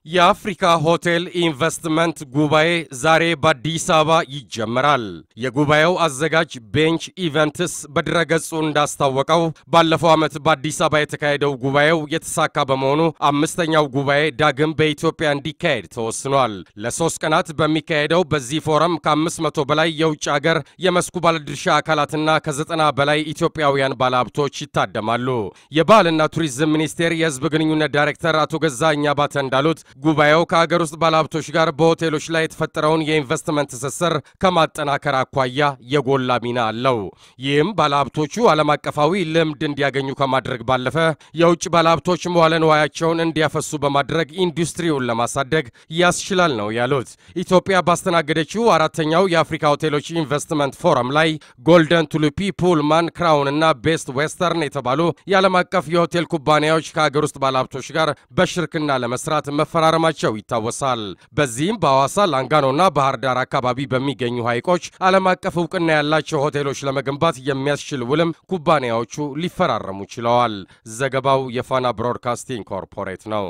የአፍሪካ ሆቴል ኢንቨስትመንት ጉባኤ ዛሬ በአዲስ አበባ ይጀመራል። የጉባኤው አዘጋጅ ቤንች ኢቨንትስ በድረገጹ እንዳስታወቀው፣ ባለፈው ዓመት በአዲስ አበባ የተካሄደው ጉባኤው የተሳካ በመሆኑ 5ኛው ጉባኤ ዳግም በኢትዮጵያ እንዲካሄድ ተወስኗል። ለ3 ቀናት በሚካሄደው በዚህ ፎረም ከ500 በላይ የውጭ አገር የመስኩ ባለድርሻ አካላትና ከ90 በላይ ኢትዮጵያውያን ባለሀብቶች ይታደማሉ። የባህልና ቱሪዝም ሚኒስቴር የሕዝብ ግንኙነት ዳይሬክተር አቶ ገዛኸኝ አባተ እንዳሉት፣ ጉባኤው ከሀገር ውስጥ ባለሀብቶች ጋር በሆቴሎች ላይ የተፈጠረውን የኢንቨስትመንት ትስስር ከማጠናከር አኳያ የጎላ ሚና አለው። ይህም ባለሀብቶቹ ዓለም አቀፋዊ ልምድ እንዲያገኙ ከማድረግ ባለፈ፣ የውጭ ባለሀብቶች መዋለ ንዋያቸውን እንዲያፈሱ በማድረግ ኢንዱስትሪውን ለማሳደግ ያስችላል ነው ያሉት። ኢትዮጵያ ባስተናገደችው 4ኛው የአፍሪካ ሆቴሎች ኢንቨስትመንት ፎረም ላይ ጎልደን ቱሊፕ፣ ፑልማን፣ ክራውን እና ቤስት ዌስተርን የተባሉ የዓለም አቀፍ የሆቴል ኩባንያዎች ከሀገር ውስጥ ባለሀብቶች ጋር በሽርክና ለመስራት መፈራረማቸው ይታወሳል። በዚህም በሐዋሳ፣ ላንጋኖና ባህር ዳር አካባቢ በሚገኙ ሐይቆች ዓለም አቀፍ እውቅና ያላቸው ሆቴሎች ለመገንባት የሚያስችል ውልም ኩባንያዎቹ ሊፈራረሙ ችለዋል። ዘገባው የፋና ብሮድካስቲንግ ኮርፖሬት ነው።